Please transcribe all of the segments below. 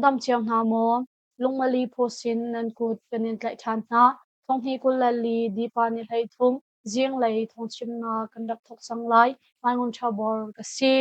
dam cio hna maw? Lungmali phaw sin nan kut kan in tlaih ṭhan hna. Thonghnih 24 Dipa ni 13 zinglei thawngchimnak kan rak thawk cang lai. Mai Ngun Ṭha Bor ka si.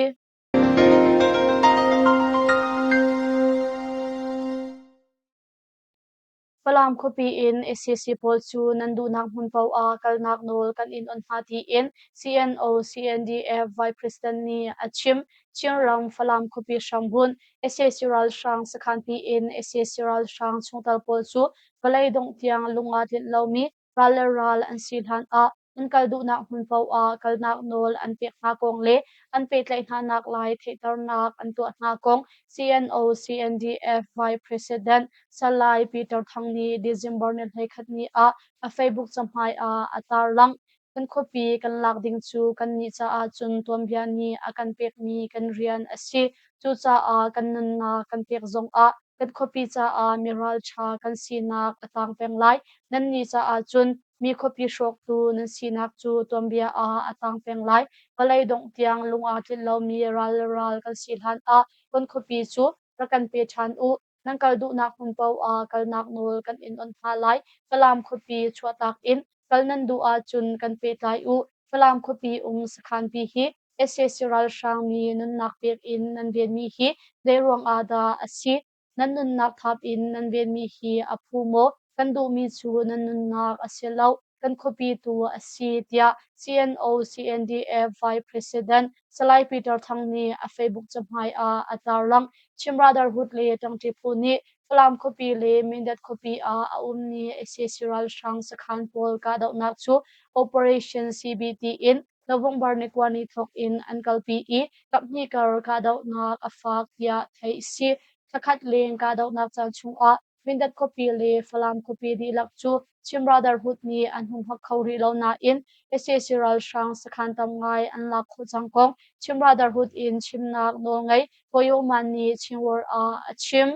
Falam khuapi in sac pawl cu nan duhnak hmun paoh ah kalnak nawl kan in onh hna tiin CNO CNDF Vice President nih a chim. Chinram Falam khuapi hrambunh sac ralhrang sakhanpi in sac ralhrang chungtel pawl cu vawlei dongh tiang lung aa tlinh lomi ral le ral an si hlan ah an kal duhnak hmun paoh ah kalnak nawl an pek hna kong le an pehtlaih hnanak lai theihternak an tuah hna kong CNO CNDF Vice President Salai Peter Thang nih December ni 21 ni ah a Facebook cahmai ah a tarlangh. Kan khuapi kan lak ding cu kannih caah cun tuanbia nih a kan pekmi kan rian a si. Cucaah kan nunnak kan pek zongah kan khuapi caah mi ralṭha kan sinak a tang peng lai. Nannih caah cun mi khuapi hrawktu nan sinak cu tuanbia ah a tang peng lai. Vawlei dongh tiang lung aa tlinh lomi ral le ral kan si hlan ah kan khuapi cu rak kan pe ṭhan u. Nan kal duhnak hmun paoh ah kalnak nawl kan in onh hna lai. Falam khuapi chuahtak in kal nan duh ahcun kan pehtlai u. Falam khuapi um sakhanpi hi sac ralhrang nih nunnak pek in nan venmi hi zeiruang ah dah a si? Nan nunnak thap in nan venmi hi a phu maw? Kan duhmi cu nan nunnak a si lo, kan khuapi tu a si, tiah CNO CNDF Vice President Salai Peter Thang nih a Facebook cahmai ah a tarlangh. Chin Brotherhood le Ṭangṭi phu nih Falam khuapi le Mindat khuapi ah a ummi sac ralhrang sakhan pawl kahdohnak cu Operation CBT in November ni kua ni thawk in an kalpi i kaphnih kar kahdohnak a fak tiah theih a si. Thlakhat leng kahdohnak caan chungah Mindat khuapi le Falam khuapi dihlak cu Chin Brotherhood nih an humhak kho rih lo nain sac ralhrang sakhan tam ngai an lak khawh cang kong Chin Brotherhood in chimnak nawlngei Koyoman nih Chin World ah a chim.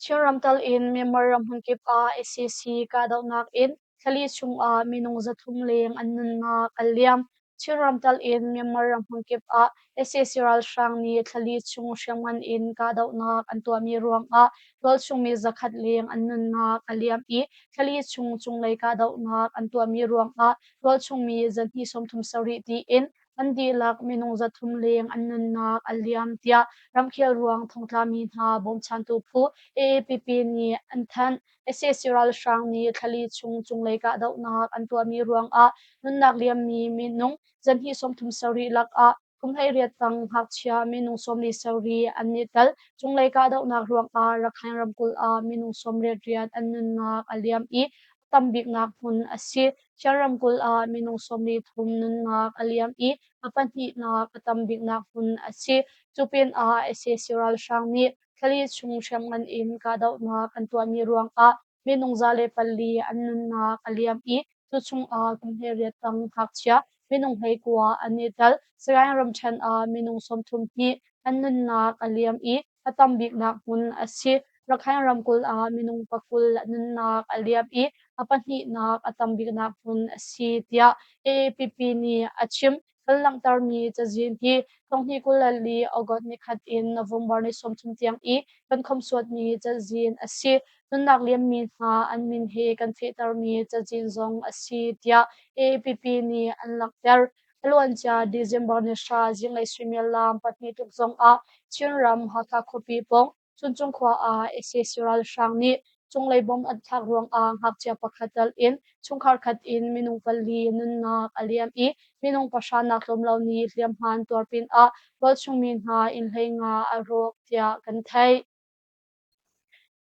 Chinram tal in Myanmar ram hmunkip ah sac kahdohnak in thlali chungah minung 300 leng an nunnak a liam. Chinram tal in Myanmar ram hmunkip ah sac ralhrang nih thlali chung hriamngan in kahdohnak an tuahmi ruangah tualchung mi 100 leng an nunnak a liam i thlali chung cunglei kahdohnak an tuahmi ruangah tualchung mi 237 tiin an dihlak minung 300 leng an nunnak a liam tiah ramkhel ruang thongtlami hna bawmchantu phu AAPP nih an thanh. Sac ralhrang nih thlali chung cunglei kahdohnak an tuahmi ruangah nunnak liammi minung 237 lakah kum 18 tang ngakchia minung 47 an i tel. Cunglei kahdohnak ruangah Rakhine ramkulh ah minung 88 an nunnak a liam i a tam biknak hmun a si. Chin ramkulh ah minung 43 nunnak a liam i a pahnihnak a tam biknak hmun a si. Cu pinah sac ralhrang nih thlali chung hriamngan in kahdohnak an tuahmi ruangah minung 104 an nunnak a liam i cu chungah kum 18 tang ngakchia minung 19 an i tel. Sagaing ramṭhen ah minung 32 an nunnak a liam i a tam biknak hmun a si. Rakhine ramkulh ah minung 20 nunnak a liam i a pahnihnak a tam biknak hmun a si tiah AAPP nih a chim. Kan langhtermi cazin hi thonghnih 24 August nikhat in November ni 30 tiang i kan khomsuatmi cazin a si. Nunnak liammi hna an min he kan fehtermi cazin zong a si tiah AAPP nih an langhter. A luancia December ni hra zinglei suimilam 2 tluk zongah Chinram Hakha khuapi pawng Chuncung khua ah sac ralhrang nih cunglei bomb an thlak ruangah ngakchia pakhat tal in chungkhar khat in minung pali nunnak a liam i minung pahra nak tlawm lo nih hliamhma an tuar pinah tualchung mi hna inn 15 a rawk tiah kan theih.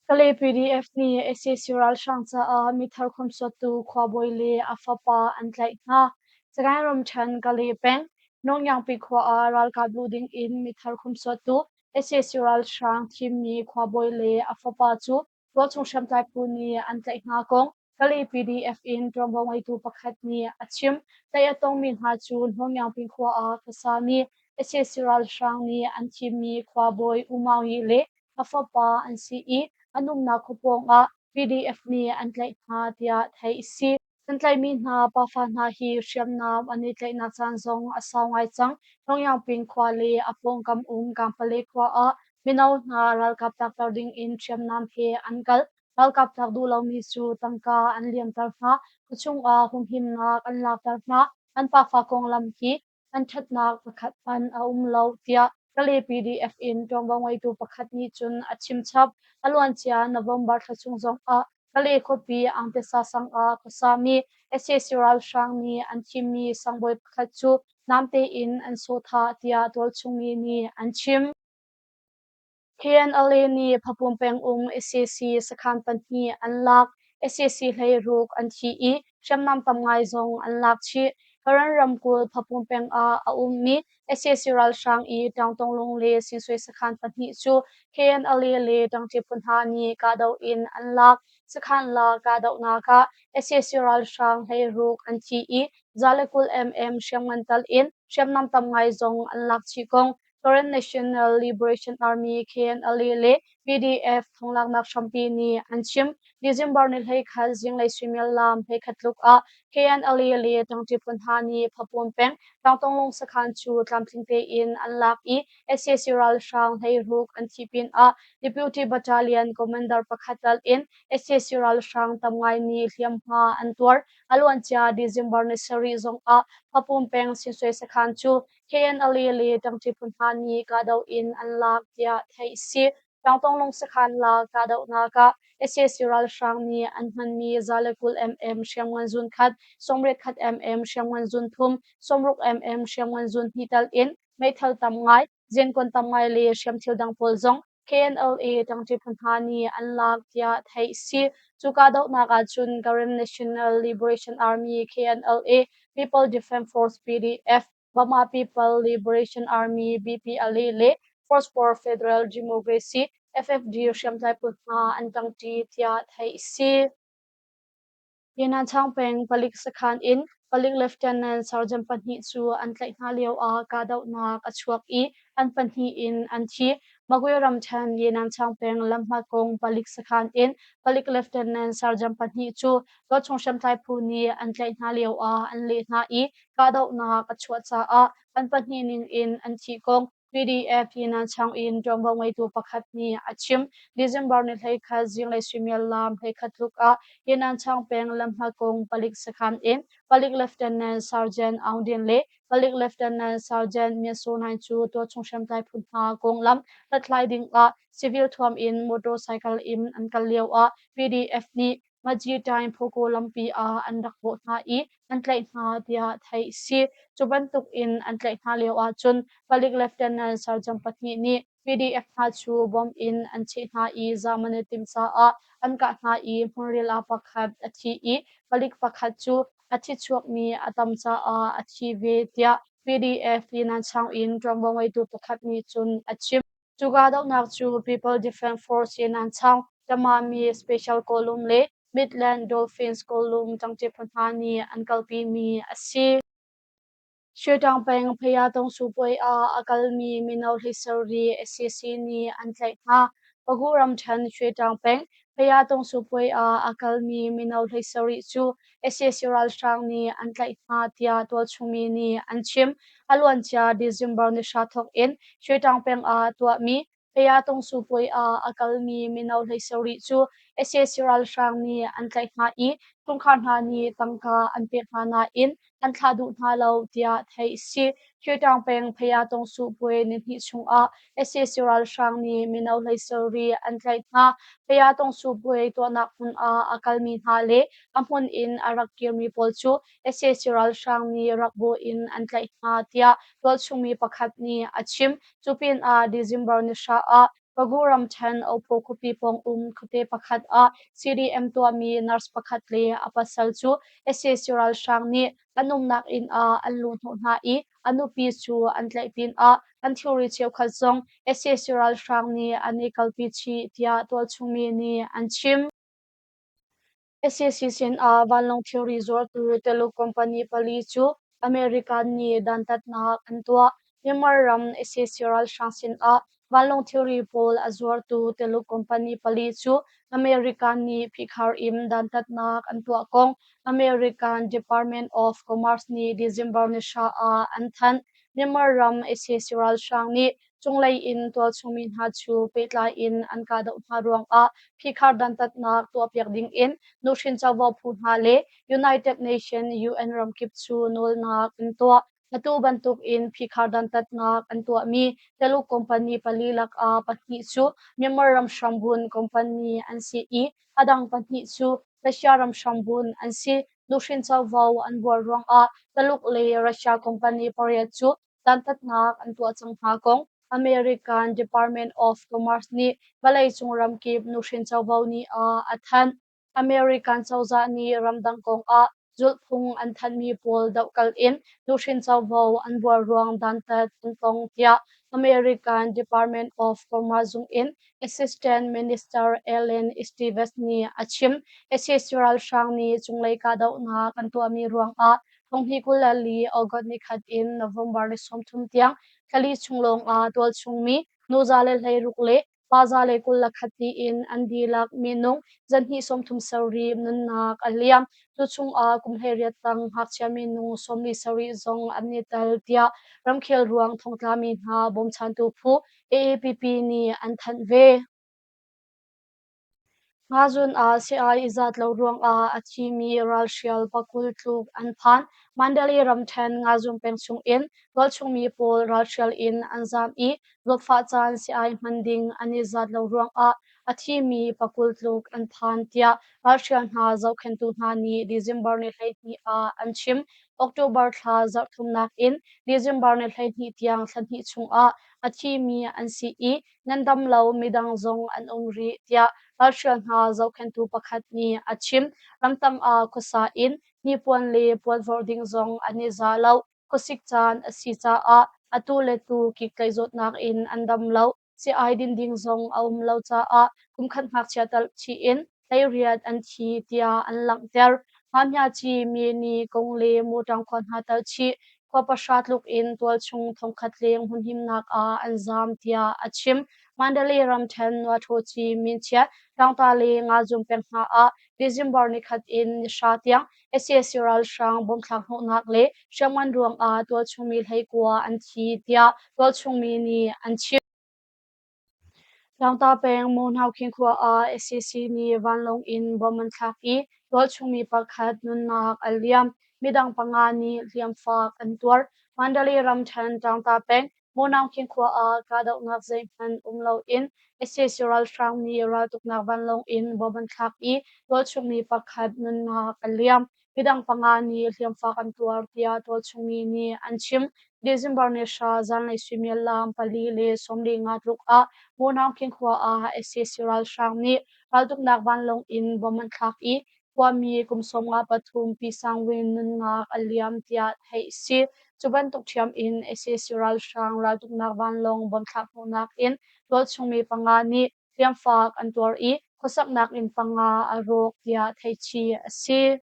Kalay PDF nih sac ralhrang caah mithar khomsuattu khuabawi le a fapa an tlaih hna. Sagaing ramṭhen Kalay peng Nongyangpi khua ah ralkap luh ding in mithar khomsuattu sac ralhrang thimmi khuabawi le a fapa cu tualchung hriamtlai phu nih an tlaih hna kong Kalay PDF in ṭuanvo ngeitu pakhat nih a chim. Tlaih a tongmi hna cu Hnawmyangpi khua ah khuasami sac ralhrang nih an thimmi khuabawi U Maung Yi le a fapa an si i an umnak khua pawngah PDF nih an tlaih hna tiah theih a si. Kan tlaihmi hna pafa hna hi hriamnam an i tlaihnak caan zong a sau ngai cang. Hnawmyangping khua le a pawngkam um Kangpale khua ah. Mino hna ralkap tlakter ding in hriamnam he an kal. Ralkap tlak duh lomi cu tangka an liamter hna. Khuachung ah humhimnak an lakter hna. An pafa konglam hi an ṭhatnak pakhat hmanh a um lo, tiah Kalay PDF in ṭuanvo ngeitu pakhat nih cun a chimchap. A luancia November thla chung zongah Kalay khuapi Angtesa sang ah khuasami sac ralhrang nih an thimmi sangbawi pakhat cu namte in an sawhthah tiah tualchungmi nih an chim. KNLA nih Phapum pengum sac sakhan pahnih an lak. Sac 16 an thi i hriamnam tam ngai zong an lak chih. Karen ramkulh Phapum peng ah a ummi sac ralhrang i Ṭaungtonglung le Sinsui sakhan pahnih cu KNLA le ṭangṭi phu hna nih kahdoh in an lak. Sakhan la kahdohnak ah sac ralhrang 16 an thi i 120 mm hriamngan tal in hriamnam tam ngai zong an lak chih kong Karen National Liberation Army KNLA le PDF thonglaknak hrampi nih an chim. December ni 21 zinglei suimilam 11 tluk ah KNLA le ṭangṭi phu hna nih Phapun peng Tlangtonglung sakhan cu tlamtling tein an lak i sac ralhrang 16 an thih pinah Deputy Battalion Commander pakhat tal in sac ralhrang tam ngai nih hliamhma an tuar. A luancia December ni 7 zongah Phapun peng Sinsui sakhan cu KNLA le ṭangṭi phu hna nih kahdoh in an lak tiah theih a si. Tlangtonglung sakhan la kahdohnak ah sac ralhrang nih an hmanmi 120 mm hriamngan zun khat, 81 mm hriamngan zun thum, 60 mm hriamngan zun hnih tal in meithal tam ngai, zenkuan tam ngai le hriamthil dang pawl zong KNLA ṭangṭi phu hna nih an lak tiah theih a si. Cu kahdohnak ahcun Karen National Liberation Army KNLA, People Defense Force PDF, Burma People Liberation Army BPLA le Force for Federal Democracy FFD hriamtlai phu hna an ṭangṭi tiah theih a si. Yenanchang peng palik sakhan in palik lieutenant sergeant pahnih cu an tlaih hna lioah kahdohnak a chuak i an pahnih in an thi. Magwe ramṭhen Yenanchang peng lamhmakung palik sakhan in palik lieutenant sergeant pahnih cu tualchung hriamtlai phu nih an tlaih hna lioah an leh hna i kahdohnak a chuah caah an pahnih ning in an thih kong PDF Yinanchang in ṭuanvo ngeitu pakhat nih a chim. December ni 21 zinglei suimilam 11 tluk ah Yinanchang peng lamhmakung palik sakhan in palik Lieutenant Sergeant Aung Din le palik Lieutenant Sergeant Myat Soe Naing cu tualchung hriamtlai phu hna konglam hlathlai ding ah civil thuam in motorcycle in an kal lio ah PDF nih Majiṭaing Phukaw lampi ah an rak bawh hna i an tlaih hna tiah theih a si. Cu bantuk in an tlaih hna lio ahcun palik Lieutenant Sergeant pahnih nih PDF hna cu bomb in an cheh hna i zaam an i timh caah an kah hna i hmunril ah pakhat a thi i palik pakhat cu a thi chuakmi a tam caah a thi ve tiah PDF Yinanchang in ṭuanvo ngeitu pakhat nih cun a chim. Cu kahdohnak cu People Defence Force Yenanchang, Tamami Special Column le Midland Dolphins Column ṭangṭi phu hna nih an kalpimi a si. Shwetang peng Phayatong Supuai ah a kalmi mino 17 sac nih an tlaih hna. Pagu ramṭhen Shwetang peng Phayatong Supuai ah a kalmi mino 17 cu sac ralhrang nih an tlaih hna tiah tualchungmi nih an chim. A luancia December ni 10 thawk in Shwetang peng ah tuahmi Phayatong Supuai ah a kalmi mino 17 cu sac ralhrang nih an tlaih hna i chungkhar hna nih tangka an pek hna nain an thlah duh hna lo tiah theih a si. Shwetang peng Phayatong Supuai nihnih chungah sac ralhrang nih mino 17 an tlaih hna. Phayatong Supuai tuahnak hmun ah a kalmi hna le a hmun in a rak kirmi pawl cu sac ralhrang nih rakbu in an tlaih hna tiah tualchungmi pakhat nih a chim. Cu pinah December ni 10 ah Pagu ramṭhen Opho khuapi pawng um khuate pakhat ah CDM tuahmi nurse pakhat le a pasal cu sac ralhrang nih an umnak inn ah an luhhnawh hna i a nupi cu an tlaih pinah an thilri cheukhat zong sac ralhrang nih an i kalpi chih tiah tualchungmi nih an chim. Sac sinah vanlawng thilri zuartu Tuluk company pali cu America nih dantatnak an tuah. Myanmar ram sac ralhrang sinah vanlawng thilri pawl a zuartu Tuluk company pali cu America nih phihkhar in dantatnak an tuah kong American Department of Commerce nih December ni 10 ah an thanh. Myanmar ram sac ralhrang nih. Cunglei in tualchungmi hna cu pehtlai in an kahdoh hna ruangah phihkhar dantatnak tuahpiak dingin nuhrin covo phu hna le United Nations UN ramkip cu nawlnak an tuah. Atu bantukin phihkhar dantatnak an tuahmi Taluk company pali lakah pahnih cu Myanmar ram hrambun company an si i a dang pahnih cu Russia ram hrambun an si. Nuhrin covo an buar ruangah Taluk le Russia company pariat cu dantatnak an tuah cang hna kong American Department of Commerce nih vawleicung ramkip nuhrin covo ni ah a thanh. American cozah nih ramdang kongah zulhphung an thanhmi pawl dohkalh in nuhrin covo an buar ruang dantat an tong tiah American Department of Commerce zung in Assistant Minister Ellen Stevens nih a chim. Sac ralhrang nih cunglei kahdohnak an tuahmi ruangah Thonghnih 24 August nikhat in November ni 30 tiang thlali chung lawngah tualchungmi nu 116 le pa 121 tiin an dihlak minung 237 nunnak a liam. Cu chungah kum 18 tang ngakchia minung 47 zong an i tel tiah ramkhel ruang thongtlami hna bawmchantu phu AAPP nih an thanh ve. Ngazun ah sii-ai i zat lo ruangah a thimi ralhrial pakul tluk an phan. Mandalay ramṭhen Ngazun peng chungin tualchungmi pawl ralhrial in an zaam i zawtfah caan sii-ai hman ding an i zat lo ruangah a thimi pakul tluk an phan tiah ralhrial hna zohkhenhtu hna nih December ni 12 ah an chim. October thla zarh thumnak in December ni 12 tiang thla hnih chungah a thimi an si i ngandam lo midang zong an um rih tiah ralhrial hna zohkhenhtu pakhat nih a chim. Ramtang ah khuasa in hnipuan le puanvorh ding zong an i za lo. Khuasik caan a si caah atu le tu kiktlaih zawtnak in an dam lo. Sii-ai din ding zong a um lo caah kumkhat ngakchia tal chih in 18 an thi tiah an langhter. Hngahmiaci, Myeni, Kong le Mawṭang khua hna tal chih khua pahra tluk in tualchung thongkhat leng hmunhimnak ah an zaam tiah a chim. Mandalay ramṭhen Nuaṭhawci, Minchiat, Tlangta le Ngazum peng hna ah December nikhat in nihra tiang sac ralhrang bomthlak hnawhnak le hriamngan ruangah tualchungmi 19 an thi tiah tualchungmi nih an chim. Tlangta peng Mawhnaukhing khua ah sac nih vanlawng in bomb an thlak i tualchungmi pakhat nunnak a liam. Midang panga nih hliamfak an tuar. Mandalay ramṭhen Tlangta peng Mawhnaukhing khua ah kahdohnak zeihmanh um loin sac ralhrang nih raltuknak vanlawng in bomb an thlak i tualchungmi pakhat nunnak a liam. Midang panga nih hliamfak an tuar tiah tualchungmi nih an chim. December ni hra zanlei suimilam 4:45 tluk ah Mawhnaungkhing khua ah sac ralhrang nih raltuknak vanlawng in bomb an thlak i khuami kum 53 Pi Sang Win nunnak a liam tiah theih a si. Cu bantuk ṭhiam in sac ralhrang raltuknak vanlawng bomb thlak hnawhnak in tualchungmi panga nih hliamfak an tuar i khuasaknak inn panga a rawk tiah theihchih a si.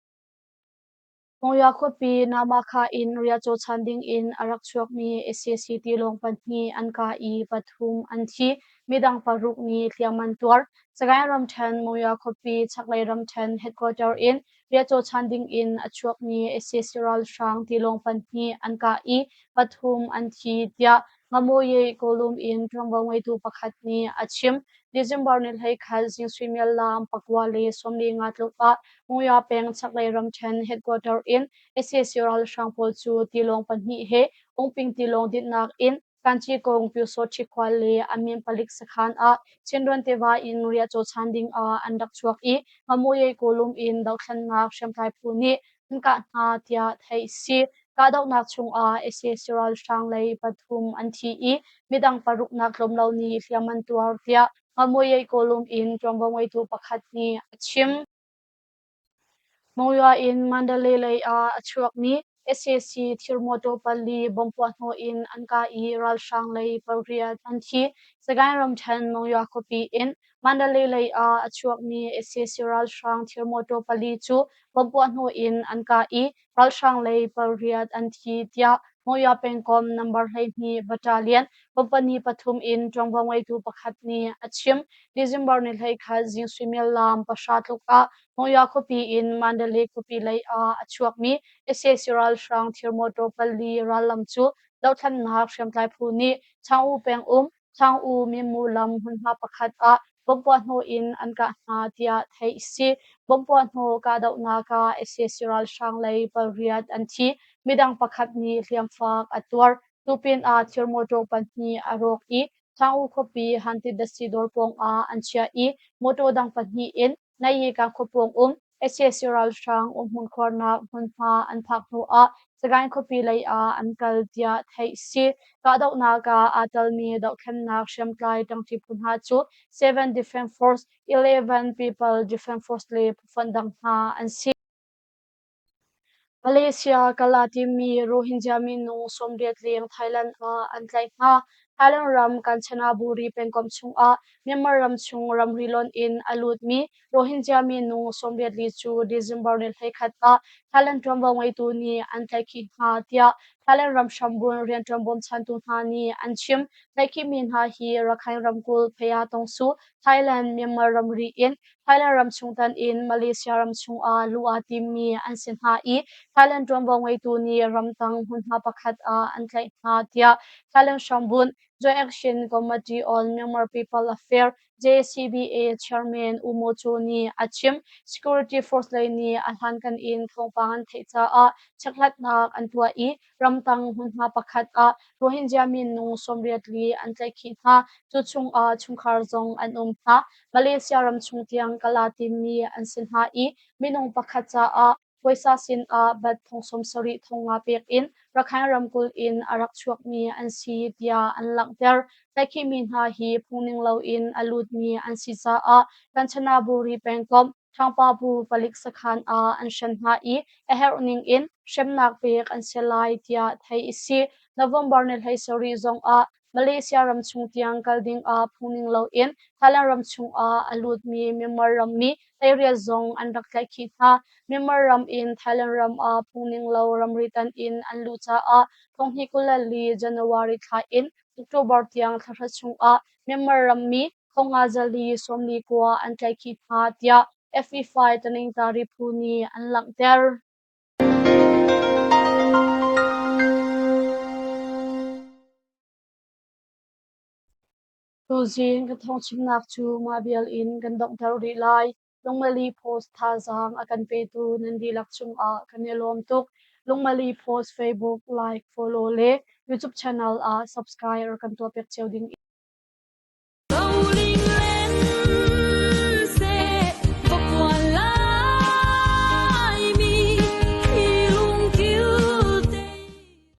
Monywa khuapi Namakha in riahcaw chan dingin a rak chuakmi sac tilawng pahnih an kah i pathum an thi. Midang paruk nih hliam an tuar. Sagaing ramṭhen Monywa khuapi chaklei ramṭhen headquarter in riahcaw chan dingin a chuakmi sac ralhrang tilawng pahnih an kah i pathum an thi tiah Ngamuye Kawlum in ṭuanvo ngeitu pakhat nih a chim. December ni 11 zing suimilam 9:45 tluk ah Monywa peng chaklei ramṭhen headquarter in sac ralhrang pawl cu tilawng pahnih he Ungping tilawng dinhnak in Kancikong Pyusawṭhi khua le Amin palik sakhan ah Chinrawn tiva in riahcaw chan ding ah an rak chuak i Ngamuye Kawlum in dohthlennak hriamtlai phu nih an kah hna tiah theih a si. Kahdohnak chungah sac ralhrang lei pathum an thi i midang paruknak tlawm lo nih hliam an tuar tiah Ngamuye Kawlum in ṭuanvo ngeitu pakhat nih a chim. Monywa in Mandalay lei ah a chuakmi sac thir mawṭaw pali bomb puahhnawh in an kah i ralhrang lei pariat an thi. Sagaing ramṭhen Monywa khuapi in Mandalay lei ah a chuakmi sac ralhrang thir mawṭaw pali cu bomb puahhnawh in an kah i ralhrang lei pariat an thi tiah Monywa pengkomh number 12 battalion company pathum in ṭuanvo ngeitu pakhat nih a chim. December ni 11 zing suimilam 9 tluk ah Monywa khuapi in Mandalay khuapi lei ah a chuakmi sac ralhrang thir mawṭaw pali rallam cu Dohthlennak hriamtlai phu nih Chaung U pengum Chaung U Minmu lam hmunhma pakhat ah bomb puahhnawh in an kah hna tiah theih a si. Bomb puahhnawh kahdohnak ah sac ralhrang lei pariat an thi. Midang pakhat nih hliamfak a tuar. Cu pinah thir mawṭaw pahnih a rawk i Chaung U khuapi Hantidasi dawr pawngah an chiah i mawṭaw dang pahnih in Nayikan khuapawng um sac ralhrang umhmun khuarnak hmunhma an phak hnuah Sagaing khuapi lei ah an kal tiah theih a si. Kahdohnak ah aa telmi dohthlennak hriamtlai ṭangṭi phu hna cu Seven Defence Force, 11 People Defence Force le phufonh dang hna an si. Malaysia kal aa timmi Rohingya minung 80 leng Thailand ah an tlaih hna. Thailand ram Kanchanaburi pengkomh chungah Myanmar ram chung ramri lonh in a lutmi Rohingya minung 84 cu December ni 11 ah Thailand ṭuanvo ngeitu nih an tlaihkhih hna tiah Thailand ram hrambunh rianṭuan bawmchantu hna nih an chim. Tlaihkhihmi hna hi Rakhine ramkulh Phaya Tongsu, Thailand Myanmar ramri in Thailand ram chung tan in Malaysia ram chungah luh aa timmi an si hna i Thailand ṭuanvo ngeitu nih ramtang hmunhma pakhat ah an tlaih hna tiah Thailand hrambunh Joint Action Committee on Myanmar People Affairs JCBA chairman U Maw Cho nih a chim. Security force lei nih a hlankan in thawngpang an theih caah chekhlatnak an tuah i ramtang hmunhma pakhat ah Rohingya minung 84 an tlaihkhih hna. Cu chungah chungkhar zong an um hna. Malaysia ram chung tiang kal aa timmi an si hna i minung pakhat caah puaisa sinah bat thong 70 thong nga pek in Rakhine ramkulh in a rak chuakmi an si tiah an langhter. Tlaihkhihmi hna hi phungning loin a lutmi an si caah Kanchanaburi pengkomh Ṭhangpabu palik sakhan ah an hren hna i a herh ning in hremnak pek an si lai tiah theih a si. November ni 17 zongah Malaysia ram chung tiang kal ding ah phungning loin Thailand ram chungah a lutmi Myanmar rammi 18 zong an rak tlaihkhih hna. Myanmar ram in Thailand ram ah phungning lo ramri tan in an luh caah 2024 January thla in October tiang thla hra chungah Myanmar rammi thong nga zali 49 an tlaihkhih hna tiah FE5 Taningtari phu nih an langhter. Tuzing ka thawngchimnak cu mah vial in kan donghter rih lai. Lungmali Post thazaang a kan petu nan dihlak cungah kan i lawm tuk. Lungmali Post Facebook like, follow le YouTube channel ah subscribe kan tuahpiak cio ding.